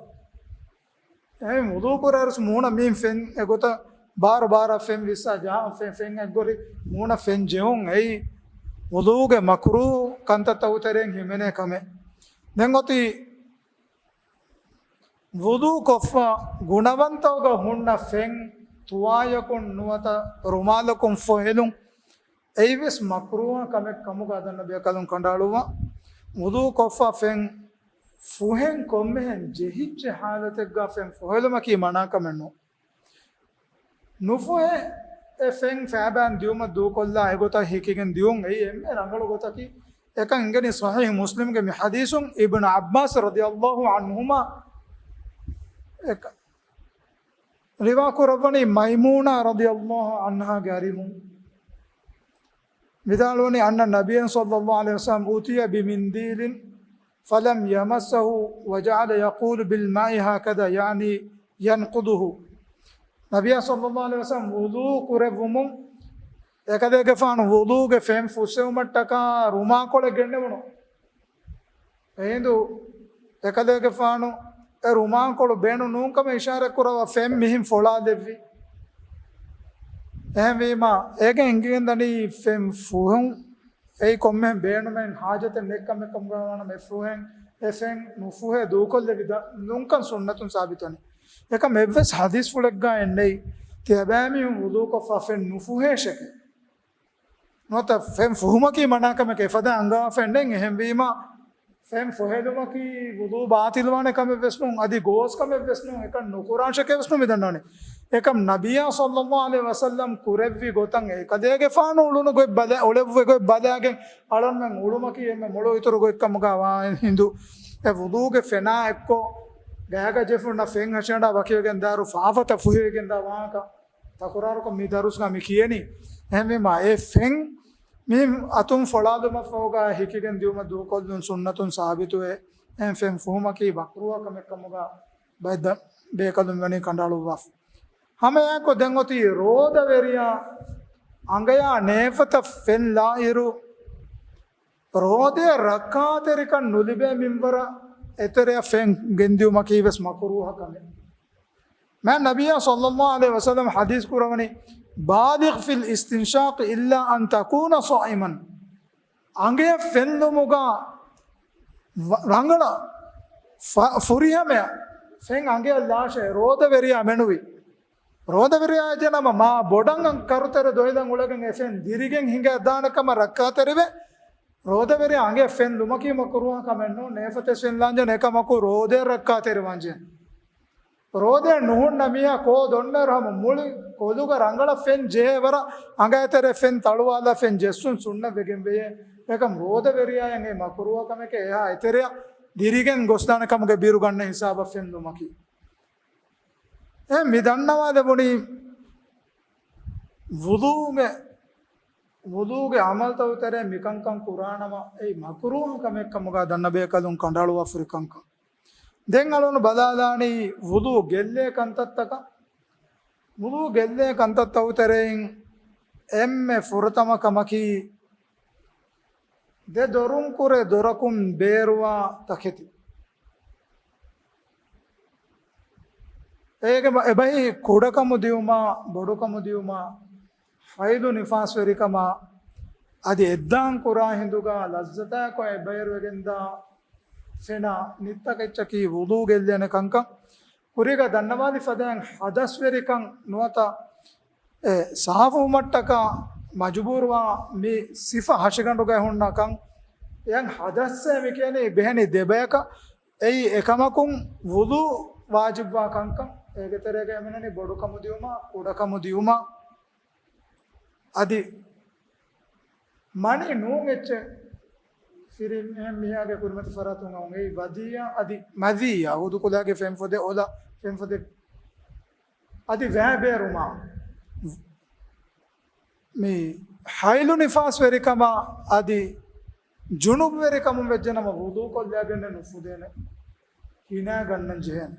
އެހެން ވުޟޫ ކުރާއިރުސް މޫނަށް މީން ފެން އެގޮތަށް ބާރު ބާރަށް ފެން ވިއްސާ ޖަހާ ފެން، ފެން އެއްގޮތް މޫނަށް ފެން ޖެހުން އެއީ ވުޟޫގެ މަކްރޫހު ކަންތައްތަކު ތެރެއިން ހިމެނޭ ކަމެއް. ދެން އޮތީ ވުޟޫ ކޮށްފަ ގުނަވަންތަކުގަ ހުންނަ ފެން ތުވާލަކުން ނުވަތަ ރުމާލަކުން ފޮހެލުން އެއީވެސް މަކްރޫހަ ކަމެއް ކަމުގަ ދަންނަ ބޭކަލުން ކަނޑައަޅުއްވާ. ވުޟޫ ކޮށްފަ ފެން ފުހެން ކޮންމެހެން ޖެހިއްޖެ ހާލަތެއްގަ ފެން ފޮހެލުމަކީ މަނާ ކަމެއް ނޫން. ނުފޮހެ އެ ފެން ފައިބައިން ދިއުމަށް ދޫކޮށްލާ އެގޮތަށް ހިކިގެން ދިއުން އެއީ އެންމެ ރަނގަޅު ގޮތަކީ. އެކަން އިނގެނީ ޞަޙީޙު މުސްލިމްގެ މި ޙަދީޘުން އިބްނު ޢައްބާސް ރަޟިޔަﷲ ޢަންހުމާ އެކަ-، ރިވާ ކުރައްވަނީ މައިމޫނާ ރަޟިޔަﷲ ޢަންހާގެ އަރިހުން ވިދާޅުވަނީ، أن النبي صلى الله عليه وسلم أتي بمنديل فلم يمسه وجعل يقول بالماء هكذا، يعني ينقضه. ނަބިއްޔާ ޞައްލަﷲ ޢަލައިހި ވަސައްލަމް ވުޟޫ ކުރެއްވުމުން އެކަލޭގެފާނު ވުޟޫގެ ފެން ފުއްސެވުމަށްޓަކާ ރުމާކޮޅެއް ގެންނެވުނު. އެހިނދު އެކަލޭގެފާނު އެ ރުމާކޮޅު ބޭނުން ނޫންކަމަށް އިޝާރަތް ކުރައްވާ ފެން މިހެން ފޮޅާލެއްވި. އެހެންވީމާ، އޭގެ އިނގިގެން ދަނީ ފެން ފުހުން އެއީ ކޮންމެހެން ބޭނުމެއް ހާޖަތެއް ނެތްކަމެއް ކަމުގަ ވާނަމަ، އެ ފުހެން، އެ ފެން ނުފުހޭ ދޫކޮށްލެވި ދަ-، ނޫންކަން ސުންނަތުން ސާބިތުވަނީ. އެކަމް އެއްވެސް ޙަދީޘްފުޅެއްގަ އެއްނެތް، ތިޔަބައިމީހުން ވުޟޫކޮށްފަ ފެން ނުފުހޭށެކޭ. ނުވަތަ ފެން ފުހުމަކީ މަނާކަމެކޭ އެފަދަ އަންގާފައެއް ނެތް. އެހެންވީމާ، ފެން ފޮހެލުމަކީ ވުޟޫ ބާޠިލްވާނެ ކަމެއް ވެސް ނޫން، އަދި ގޯސް ކަމެއް ވެސް ނޫން، އެކަން ނުކުރާށެކޭ ވެސް ނޫން މި ދަންނަވަނީ. އެކަމް ނަބިއްޔާ ޞައްލަﷲ ޢަލައިހި ވަސައްލަމް ކުރެއްވި ގޮތަށް އެކަލޭގެފާނު އުޅުނު ގޮތް ބަލަ-، އުޅެއްވި ގޮތް ބަލާގެން އަޅަންމެން އުޅުމަކީ އެންމެ މޮޅު އިތުރު ގޮތްކަމުގަ ވާ ހިނދު، އެ ވުޟޫގެ ފެނާ އެއްކޮށް ގާގަ ޖެހިފަ ހުންނަ ފެން ހަށިގަނޑާ ވަކިވެގެން ދާއިރު ފާފަތައް ފުހެވިގެން ދާ ވާހަކަ ތަކުރާރުކޮށް މި ދަރުސްގަ މި ކިޔަނީ. އެހެންވީމާ، އެ ފެން މި އަތުން ފޮޅާލުމަށްފަހުގަ ހިކިގެން ދިއުމަށް ދޫކޮށްލުން ސުންނަތުން ސާބިތުވޭ. އެހެން ފެން ފުހުމަކީ މަކްރޫހަ ކަމެއް ކަމުގަ ބައެއް ދަ-، ބޭކަލުން ވަނީ ކަނޑައަޅުއްވާފަ. ހަމައެއާއެކު ދެން އޮތީ ރޯދަވެރިޔާ އަނގަޔާ ނޭފަތަށް ފެން ލާއިރު، ރޯދަޔަށް ރައްކާތެރިކަން ނުލިބޭ މިންވަރަށް އެތެރެއަށް ފެން ގެންދިއުމަކީ ވެސް މަކުރޫހަ ކަމެއް. މާތް ނަބިއްޔާ ޞައްލަﷲ ޢަލައިހި ވަސައްލަމް ޙަދީޘް ކުރައްވަނީ، بالغ في الاستنشاق إلا أن تكون صائما. އަނގަޔަށް ފެންލުމުގަ ވަ-، ރަނގަޅަށް ފަ-، ފުރިހަމަޔަށް ފެން އަނގަޔަށް ލާށޭ، ރޯދަވެރިޔާ މެނުވީ. ރޯދަވެރިޔާ އެއްޖެނަމަ މާ ބޮޑަށް ކަރުތެރެ ދޮއިލަން އުޅެގެން އެ ފެން ދިރިގެން ހިނގައިދާނެ ކަމަށް ރައްކާތެރިވެ، ރޯދަވެރިޔާ އަނގަޔަށް ފެން ލުމަކީ މަކުރޫހަ ކަމެއް ނޫން، ނޭފަތަށް ފެން ލާންޖެހޭ ނެތް ކަމަކު ރޯދަޔަށް ރައްކާތެރިވާންޖެހޭ. ރޯދަޔަށް ނުހުންނަ މީހާ ކޯ ދޮންނައިރު ހަމަ މުޅި ކޮލުގަ ރަނގަޅަށް ފެން ޖެހޭ ވަރަށް އަނގައިތެރެ ފެން ތަޅުވާލާ ފެން ޖެއްސުން ސުންނަތް ވެގެން ވެޔޭ. އެކަމް ރޯދަވެރިޔާއަށް އެ މަކުރޫހަ ކަމެކޭ އެހާ އެތެރެއަށް ދިރިގެން ގޮސްދާނެ ކަމުގެ ބިރު ގަންނަ ހިސާބަށް ފެން ލުމަކީ. އެ މި ދަންނަވާލެވުނީ ވުޟޫގެ، ވުޟޫގެ ޢަމަލުތައް ތެރޭ މިކަންކަން ކުރާނަމަ، އެއީ މަކުރޫހަ ކަމެއް ކަމުގަ ދަންނަ ބޭކަލުން ކަނޑައަޅުވާފަ ހުރި ކަންކަން. ދެން އަޅުނު ބަލާލާނީ ވުޟޫ ގެއްލޭ ކަންތައްތަކަށް. ވުޟޫ ގެއްލޭ ކަންތައްތައް ތެރެއިން އެންމެ ފުރަތަމަ ކަމަކީ، ދެ ދޮރުން ކުރެ ދޮރަކުން ބޭރުވާ ތަކެތި. އޭގެ މަ-، އެބަހީ ކުޑަކަމު ދިއުމާ، ބޮޑުކަމު ދިއުމާ، ޙައިޟު ނިފާސްވެރިކަމާ، އަދި އެއްދާން ކުރާ ހިނދުގަ ލައްޒަތާއެކު އެބައިވެރިވެގެންދާ ފެނާ ނިތްތަކެއްޗަކީ ވުޟޫ ގެއްލޭނެ ކަންކަން. ކުރީގަ ދަންނަވާލި ފަދައިން ޙަދަސްވެރިކަން ނުވަތަ އެ ސާފުވުމަށްޓަކާ މަޖުބޫރުވާ މި ސިފަ ހަށިގަނޑުގައި ހުންނަ ކަން. އެހެން ޙަދަސްއޭ މި ކިޔަނީ ބެހެނީ ދެބަޔަކަށް. އެއީ އެކަމަކުން ވުޟޫ ވާޖިބްވާ ކަންކަން. އޭގެ ތެރޭގައި މިނަނީ ބޮޑުކަމު ދިއުމާ، ކުޑަކަމު ދިއުމާ، އަދި މަނި ނޫން އެއްޗެއް ފިރި އެހެން މީހާގެ ކުރިމަތި ފަރާތުން އައުން. އެއީ ވަދިއްޔާ އަދި މަޛިއްޔާ، ހުދުކުލައިގެ ފެންފޮދެއް އޮލަ ފެންފޮދެއް އަދި ވައިބޭރުމާ، މި ޙައިޟު ނިފާސްވެރިކަމާ އަދި ޖުނުބުވެރިކަމުން ވެއްޖެނަމަ ވުޟޫ ކޮށްލައިގެންނެއް ނުފުދޭނެ، ހިނާ ގަންނަން ޖެހޭނެ.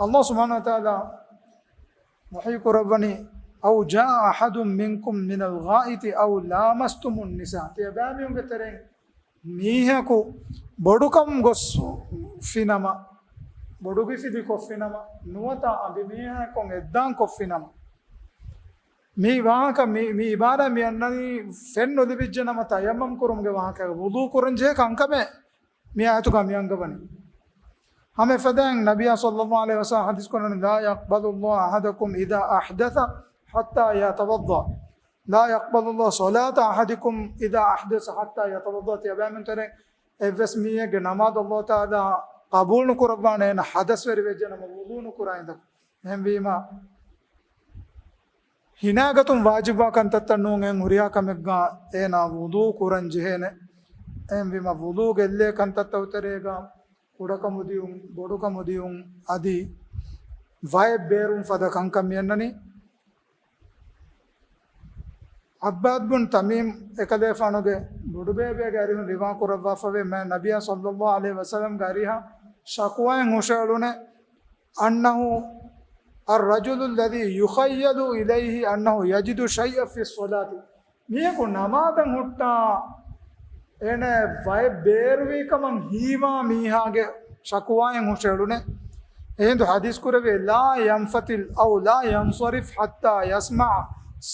ﷲ ސުބްޙާނަހޫ ވަތަޢާލާ ވަޙީ ކުރައްވަނީ، أو جاء أحد منكم من الغائط أو لامستم النساء. ތިޔަބައިމީހުންގެ ތެރެއިން މީހަކު ބޮޑުކަމުން ގޮސްފިނަމަ، ބޮޑުގިފިލި ކޮށްފިނަމަ، ނުވަތަ އަނބިމީހާއެކު އެއްދާން ކޮށްފިނަމަ، މި ވާހަކަ، މި، މި އިބާރާ މި އަންނަނީ ފެން ނުލިބިއްޖެ ނަމަ ތަޔައްމަމް ކުރުމުގެ ވާހަކަ، ވުޟޫ ކުރަން ޖެހޭ ކަންކަމެއް މި އާޔަތުގަ މި އަންގަވަނީ. ހަމަ އެފަދައިން ނަބިއްޔާ ޞައްލަﷲ ޢަލައިހި ވަސައްލަމް ޙަދީޘް ކުރަނީ، لا يقبل الله أحدكم إذا أحدث حتى يتوضأ، لا يقبل الله صلاة أحدكم إذا أحدث حتى يتوضأ. ތިޔަބައިމީހުން ތެރެއިން އެއްވެސް މީހެއްގެ ނަމާދު ﷲ ތަޢާލާ ޤަބޫލު ނުކުރައްވާނެ އޭނަ ޙަދަސްވެރި ވެއްޖެ ނަމަ ވުޟޫ ނުކުރާ ހިނދަކު. އެހެންވީމާ، ހިނާގަތުން ވާޖިބުވާ ކަންތައްތައް ނޫން. އެހެން ހުރިހާ ކަމެއްގަ އޭނާ ވުޟޫ ކުރަން ޖެހޭނެ. އެހެންވީމަ ވުޟޫ ގެއްލޭ ކަންތައްތައް ތެރޭގަ ކުޑަކަމުދިޔުން، ބޮޑުކަމުދިޔުން އަދި ވައެއް ބޭރުން ފަދަ ކަންކަން މިއަންނަނީ. ޢައްބާދު ބުން ތަމީމް އެކަލޭފާނުގެ ބޮޑުބޭބެގެ އަރިހުން ރިވާ ކުރައްވާފަވޭ، މާތް ނަބިއްޔާ ޞައްލައްލާހު ޢަލައިހި ވަސައްލަމްގެ އަރިހަށް ޝަކުވާއެއް ހުށައެޅުނެ، أنه الرجل الذي يخيل إليه أنه يجد شيئا في الصلاة. މީހަކު ނަމާދަށް ހުއްޓާ އޭނަ ވައެއް ބޭރުވީ ކަމަށް ހީވާ މީހާގެ ޝަކުވާއެއް ހުށައެޅުނެ. އެހިނދު ޙަދީޘް ކުރެވޭ، لا ينفتل أو لا ينصرف حتى يسمع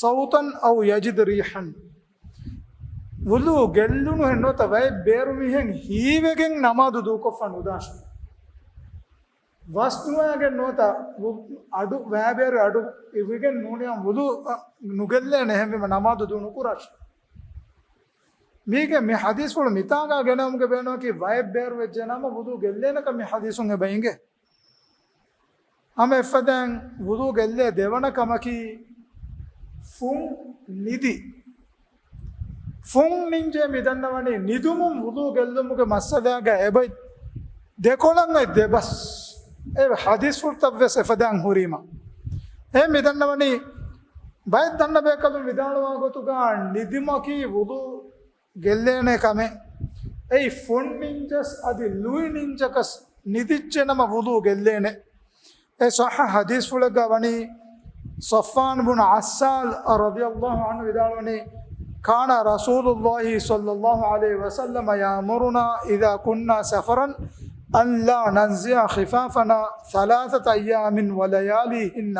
صوتا أو يجد ريحا. ވުޟޫ ގެއްލުނުހެން ނުވަތަ ވައެއް ބޭރު މީހެއް ހީވެގެން ނަމާދު ދޫކޮށްފަ ނުދާށޭ. ވަސް ނުވާގެން ނުވަތަ ވު-، އަޑު ވައިބޭރު އަޑު އިވިގެން ނޫނިއަން ވުޟޫ، އަ، ނުގެއްލޭނެ، އެހެންވީމަ ނަމާދު ދޫ ނުކުރާށޭ. މީގެ މި ޙަދީޘްފުޅު މިތާގަ ގެނައުމުގެ ބޭނުމަކީ ވައެއް ބޭރު ވެއްޖެ ނަމަ ވުޟޫ ގެއްލޭނެކަން މި ޙަދީޘުން އެބަ އިނގޭ. ހަމަ އެފަދައިން ވުޟޫ ގެއްލޭ ދެވަނަ ކަމަކީ ފުން ނިދި. ފުން ނިންޖޭ މިދަންނަވަނީ ނިދުމުން ވުޟޫ ގެއްލުމުގެ މައްސަލާގަ އެބައި ދެކޮޅަށް އޮތް ދެބަސް އެ ޙަދީޘްފުޅުތައް ވެސް އެފަދައިން ހުރީމަ. އެ މިދަންނަވަނީ ބައެއް ދަންނަ ބޭކަލުން ވިދާޅުވާ ގޮތުގަ ނިދުމަކީ ވުޟޫ ގެއްލޭނެ ކަމެއް. އެއީ ފުން ނިންޖަސް އަދި ލުއި ނިންޖަކަސް ނިދިއްޖެ ނަމަ ވުޟޫ ގެއްލޭނެ. އެ ޞައްޙަ ޙަދީޘްފުޅެއްގަ ވަނީ، ޞަފްވާން ބުން ޢައްސާލް ރަޟިޔަﷲ ޢަންހު ވިދާޅުވަނީ، كان رسول الله صلى الله عليه وسلم يأمرنا إذا كنا سفرا أن لا ننزع خفافنا ثلاثة أيام ولياليهن.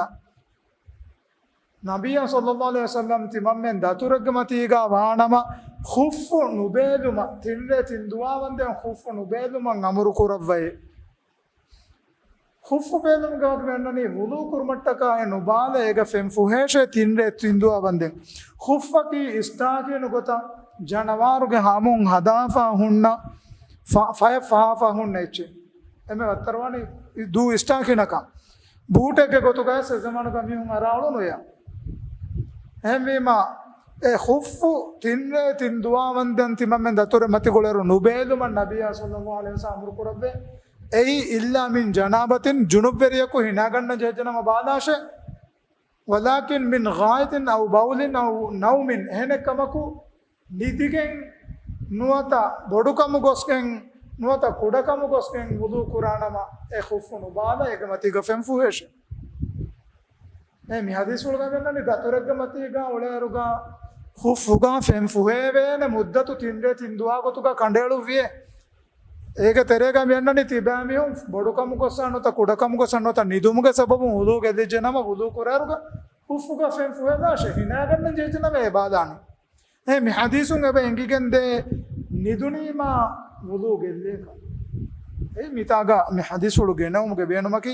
ނަބިއްޔާ ޞައްލައްލާހު ޢަލައިހި ވަސައްލަމް ތިމަންމެން ދަތުރެއްގެ މަތީގަ ވާނަމަ، ޚުއްފު ނުބޭލުމަށް، ތިންރޭ ތިން ދުވާވަންދެން ޚުއްފު ނުބޭލުމަށް އަމުރު ކުރައްވައޭ. ޚުއްފު ބޭލުމުގަ ވަކި މިއަންނަނީ ވުޟޫ ކުރުމަށްޓަކާ އެ ނުބާލަ އޭގަ ފެން ފުހޭށޭ ތިންރޭ ތިން ދުވާވަންދެން. ޚުއްފަކީ އިސްޓާކީނު ގޮތަށް ޖަނަވާރުގެ ހަމުން ހަދާފަ ހުންނަ، ފަ-، ފަޔަށް ފަހާފަ ހުންނަ އެއްޗެއް. އެންމެ ވައްތަރުވާނީ ދޫ އިސްޓާކީނަކަށް. ބޫޓެއްގެ ގޮތުގައި އެ ޒަމާނުގަ މީހުން އަރާ އުޅުނުއްޔާ. އެހެންވީމަ، އެ ޚުއްފު ތިންރޭ ތިން ދުވާވަންދެން ތިމަންމެން ދަތުރެއް މަތި ގުޅޭއިރު ނުބޭލުމަށް ނަބިއްޔާ ޞައްލައްލާހު ޢަލައިހި ވަސައްލަމް އަމުރު ކުރައްވޭ. އެއީ إلا من جنابة، ޖުނުބްވެރިޔަކު ހިނާގަންނަން ޖެހިއްޖެނަމަ ބާލާށޭ. ولكن من غائط أو بول أو نوم، އެހެނެއް ކަމަކު، ނިދިގެން ނުވަތަ ބޮޑުކަމު ގޮސްގެން ނުވަތަ ކުޑަކަމު ގޮސްގެން ވުޟޫ ކުރާނަމަ، އެ ޚުއްފު ނުބާލަ އޭގެ މަތީގަ ފެން ފުހޭށޭ. އެ މި ޙަދީޘްފުޅުގަ މިއަންނަނީ ދަތުރެއްގެ މަތީގަ އުޅޭއިރުގަ ޚުއްފުގަ ފެން ފުހެވޭނެ މުއްދަތު ތިންރޭ ތިން ދުވާ ގޮތުގަ ކަނޑައެޅުއްވިއޭ. އޭގެ ތެރޭގަ މިއަންނަނީ ތިބާމީހުން ބޮޑުކަމު ގޮސްއާ ނުވަތަ ކުޑަކަމު ގޮސްއާ ނުވަތަ ނިދުމުގެ ސަބަބުން ވުޟޫ ގެއްލިއްޖެ ނަމަ ވުޟޫ ކުރާއިރުގަ ޚުއްފުގަ ފެން ފުހެލާށޭ، ހިނާގަންނަން ޖެހިއްޖެ ނަމަ އެ ބާލާނީ. އެ މި ޙަދީޘުން އެބަ އެނގިގެންދޭ ނިދުނީމާ ވުޟޫ ގެއްލޭކަން. އެ މިތާގަ މި ޙަދީޘްފުޅު ގެނައުމުގެ ބޭނުމަކީ،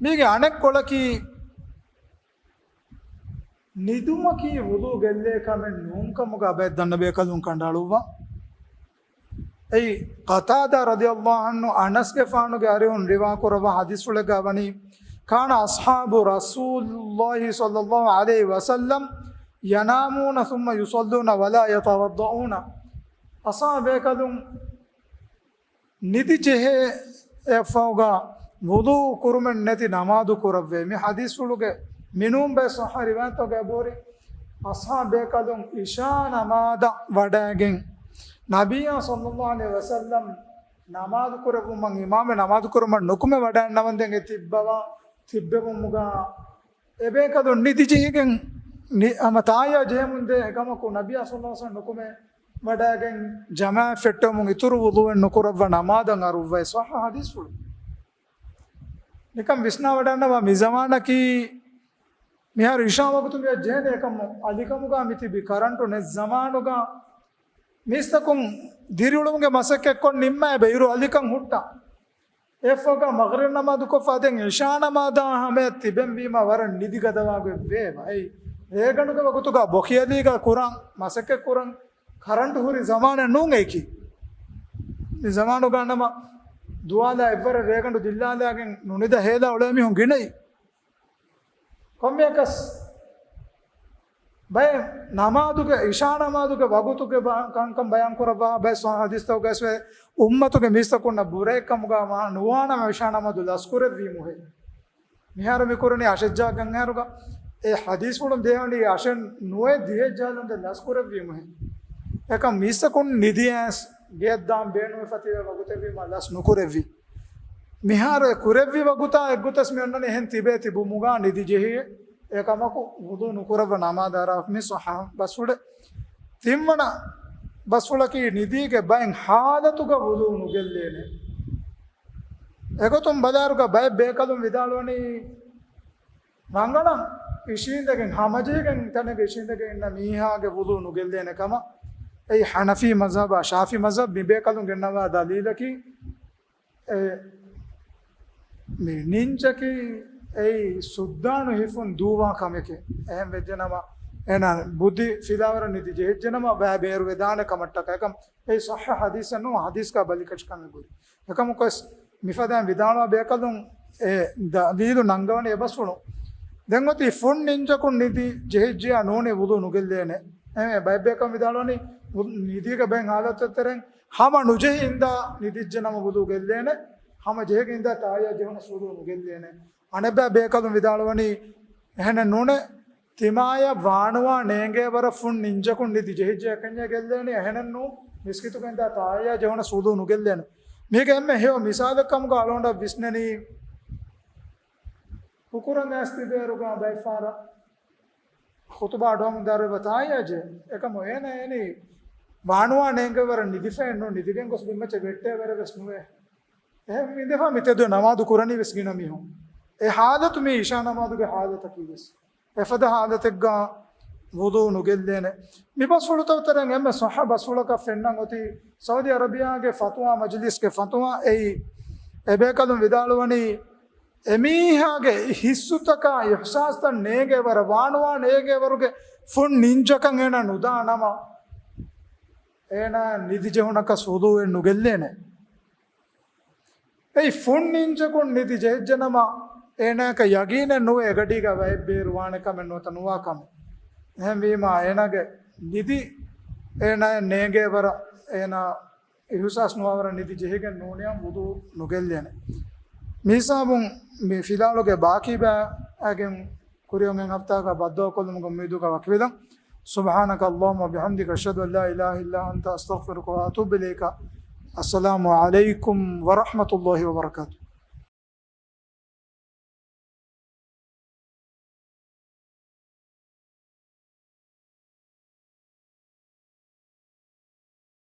މީގެ އަނެއްކޮޅަކީ، ނިދުމަކީ ވުޟޫ ގެއްލޭ ކަމެއް ނޫންކަމުގަ ބައެއް ދަންނަ ބޭކަލުން ކަނޑައަޅުއްވާ. އެއީ، ޤަތާދާ ރަޟިޔަﷲ ޢަންހު އަނަސްގެފާނުގެ އަރިހުން ރިވާ ކުރައްވާ ޙަދީޘްފުޅެއްގަ ވަނީ، كان أصحاب رسول الله صلى الله عليه وسلم ينامون ثم يصلون ولا يتوضؤون. އަޞްޙާބޭކަލުން ނިދި ޖެހޭ އެއަށްފަހުގަ ވުޟޫ ކުރުމެއް ނެތި ނަމާދު ކުރައްވޭ. މި ޙަދީޘްފުޅުގެ މިނޫން ބައެއް ޞައްޙަ ރިވާޔަތްތަކުގައި އެބަހުރި، އަޞްޙާބޭކަލުން ޢިޝާ ނަމާދަށް ވަޑައިގެން، ނަބިއްޔާ ޞައްލައްލާހު ޢަލައިހި ވަސައްލަމް ނަމާދު ކުރެއްވުމަށް، އިމާމެއް ނަމާދު ކުރުމަށް ނުކުމެ ވަޑައިންނަވަންދެން އެ ތިއްބަވާ، ތިއްބެވުމުގަ އެބޭކަލުން ނިދި ޖެހިގެން ނި-، ހަމަ ތާއްޔާ ޖެހެމުންދޭ ކަމަކު، ނަބިއްޔާ ޞައްލައްލާހު ޢަލައިހި ވަސައްލަމް ނުކުމެ ވަޑައިގެން ޖަމާޢަތް ފެއްޓެވުމުން އިތުރު ވުޟޫއެއް ނުކުރައްވާ ނަމާދަށް އަރުއްވައި ޞައްޙަ ޙަދީޘްފުޅު. ނިކަން ވިސްނާވަޑަންނަވާ މި ޒަމާނަކީ މިހާރު ޢިޝާ ވަގުތު މިއަށް ޖެހޭނެ އެކަމު އަލިކަމުގަ މިތިބި ކަރަންޓު ނެތް ޒަމާނުގަ މީސްތަކުން ދިރިއުޅުމުގެ މަސައްކަތްކޮށް ނިންމާ އެބަ އިރު އަލިކަން ހުއްޓާ. އެފޮގަ މަޣްރިބް ނަމާދުކޮށްފަ ދެން ޢިޝާ ނަމާދާ ހަމަޔަށް ތިބެންވީމަ ވަރަށް ނިދިގަދަވާގޮތް ވޭ. އެއީ ރޭގަނޑުގެ ވަގުތުގަ ބޮކިއަލީގަ ކުރާން މަސައްކަތް ކުރަން ކަރަންޓު ހުރި ޒަމާނެއް ނޫން އެއީކީ. މި ޒަމާނުގަ ނަމަ ދުވާލާ އެއްވަރަށް ރޭގަނޑު ދިއްލާލާގެން ނުނިދަ ހޭލާ އުޅޭ މީހުން ގިނައީ. ކޮންމެއަކަސް ބައެއް ނަމާދުގެ، އިޝާ ނަމާދުގެ ވަގުތުގެ ބަ-، ކަންކަން ބަޔާން ކުރައްވާ ބައެއް ސޮ-، ޙަދީޘްތަކުގައި އުއްމަތުގެ މީސްތަކުންނަށް ބުރައެއްކަމުގަ މާ ނުވާނަމަ އިޝާ ނަމާދު ލަސްކުރެއްވީމުހޭ. މިހާރު މި ކުރަނީ އަށެއްޖާ ގަންހާރުގަ އެ ޙަދީޘްފުޅުން ދޭނީ އަށެއް ނުވައެއް ދިހައެއްޖާލަންދެން ލަސްކުރެއްވީމުހޭ. އެކަމް މީސްތަކުން ނިދިޔަސް ގެއަށް ދާން ބޭނުމެއް ފަތިވޭ ވަގުތެއްވީމަ ލަސް ނުކުރެއްވި. މިހާރު އެ ކުރެއްވި ވަގުތާ އެއްގޮތަސް މި އޮންނަނީ އެހެން ތިބޭ ތިބުމުގަ ނިދި ޖެހި. އެކަމަކު ވުޟޫ ނުކުރައްވާ ނަމާދާރާ މި ޞައްޙަ ބަސްފުޅެއް. ތިންވަނަ ބަސްފުޅަކީ ނިދީގެ ބައެއް ޙާލަތުގަ ވުޟޫ ނުގެއްލޭނެ. އެގޮތުން ބަލާއިރުގަ ބައެއް ބޭކަލުން ވިދާޅުވަނީ ރަނގަޅަށް އިށީނދެގެން، ހަމަޖެހިގެން ތަނެއްގަ އިށީނދެގެން އިންނަ މީހާގެ ވުޟޫ ނުގެއްލޭނެ ކަމަށް. އެއީ ޙަނަފީ މަޒްހަބާ ޝާފިޢީ މަޒްހަބް މި ބޭކަލުން ގެންނަވާ ދަލީލަކީ، އެ، މި ނިންޖަކީ އެއީ ސުއްދާނު ހިފުން ދޫވާ ކަމެކޭ. އެހެން ވެއްޖެނަމަ، އޭނާ ބުއްދި ފިލާވަރަށް ނިދި ޖެހިއްޖެނަމަ ބައި ބޭރުވެދާނެ ކަމަށްޓަކާ. އެކަމް އެއީ ޞައްޙަ ޙަދީޘެއް ނޫން، ޙަދީޘްގަ ބަލިކަށިކަމެއް ގުރި. އެކަމަކުވެސް މިފަދައިން ވިދާޅުވާ ބޭކަލުން އެ ދަލީލު ނަންގަވަނީ އެބަސްފުޅުން. ދެން އޮތީ ފުން ނިންޖަކުން ނިދި ޖެހިއްޖެޔާ ނޫނީ ވުޟޫ ނުގެއްލޭނެ. އެހެން ބައެއް ބޭކަލުން ވިދާޅުވަނީ ވު-، ނިދީގެ ބައެއް ޙާލަތުތައް ތެރެއިން ހަމަ ނުޖެހި އިންދާ ނިދިއްޖެނަމަ ވުޟޫ ގެއްލޭނެ. ހަމަ ޖެހިގެން އިންދާ ތާއްޔާ ޖެހުނަސް ވުޟޫ ނުގެއްލޭނެ. އަނެއްބައި ބޭކަލުން ވިދާޅުވަނީ އެހެނެއް ނޫނޭ. ތިމާޔަށް ވާނުވާ ނޭނގޭ ވަރަށް ފުން ނިންޖަކުން ނިދި ޖެހިއްޖެ އެކަންޏާ ގެއްލޭނެ، އެހެނެއްނޫ، މިސްކިތުގަ އިންދާ ތާއްޔާ ޖެހުނަސް ވުޟޫ ނުގެއްލޭނެ. މީގެ އެންމެ ހެޔޮ މިސާލެއް ކަމުގަ އަޅުގަނޑަށް ވިސްނެނީ، ހުކުރަން އައިސް ތިބޭރުގަ ބައެއް ފަހަރަށް ޚުތުބާ އަޑުއަހަމުން ދާއިރު އެބަ ތާއްޔާ ޖެހޭ. އެކަމު އޭނަ އެނީ ވާނުވާ ނޭނގޭ ވަރަށް ނިދިފައެއްނޫ، ނިދިގެން ގޮސް ބިންމައްޗަށް ވެއްޓޭ ވަރެއް ވެސް ނުވޭ. އެހެން އިނދެފަ މިތެދު ނަމާދު ކުރަނީ ވެސް ގިނަ މީހުން. އެ ޙާލަތު މީ އިޝާ ނަމާދުގެ ޙާލަތަކީ ވެސް. އެފަދަ ޙާލަތެއްގަ ވުޟޫ ނުގެއްލޭނެ. މި ބަސްފުޅުތައް ތެރެއިން އެންމެ ޞައްޙަ ބަސްފުޅަކަށް ފެންނަން އޮތީ ސައުދީ އަރަބިޔާގެ ފަތުވާ މަޖިލިސްގެ ފަތުވާ. އެއީ އެބޭކަލުން ވިދާޅުވަނީ، އެމީހާގެ ހިއްސުތަކާ އިޙްސާސްތައް ނޭނގޭ ވަރަށް، ވާނުވާ ނޭނގޭ ވަރުގެ ފުން ނިންޖަކަށް އޭނަ ނުދާ ނަމަ، އޭނާ ނިދި ޖެހުނަކަސް ވުޟޫއެއް ނުގެއްލޭނެ. އެއީ ފުން ނިންޖަކުން ނިދި ޖެހިއްޖެނަމަ، އޭނާއަކަށް ޔަގީނެއް ނުވޭ އެގަޑީގަ ބައެއް ބޭރު ވާނެ ކަމެއް ނުވަތަ ނުވާ ކަމެއް. އެހެންވީމާ، އޭނާގެ ނިދި އޭނާއަށް ނޭނގޭ ވަރަށް، އޭނާ އިޙުސާސް ނުވާވަރަށް ނިދި ޖެހިގެން ނޫނިއްޔާ ވުޟޫ ނުގެއްލޭނެ. މިހިސާބުން މި ފިލާވަޅުގެ ބާކީ ބައިގެން ކުރިއަށް އެން ހަފްތާގަ ބައްދަލުކޮށްލުމުގެ އުއްމީދުގަ ވަކިވެލަން. سبحانك اللهم وبحمدك، أشهد أن لا إله إلا أنت، أستغفرك وأتوب إليك. السلام عليكم ورحمة الله وبركاته.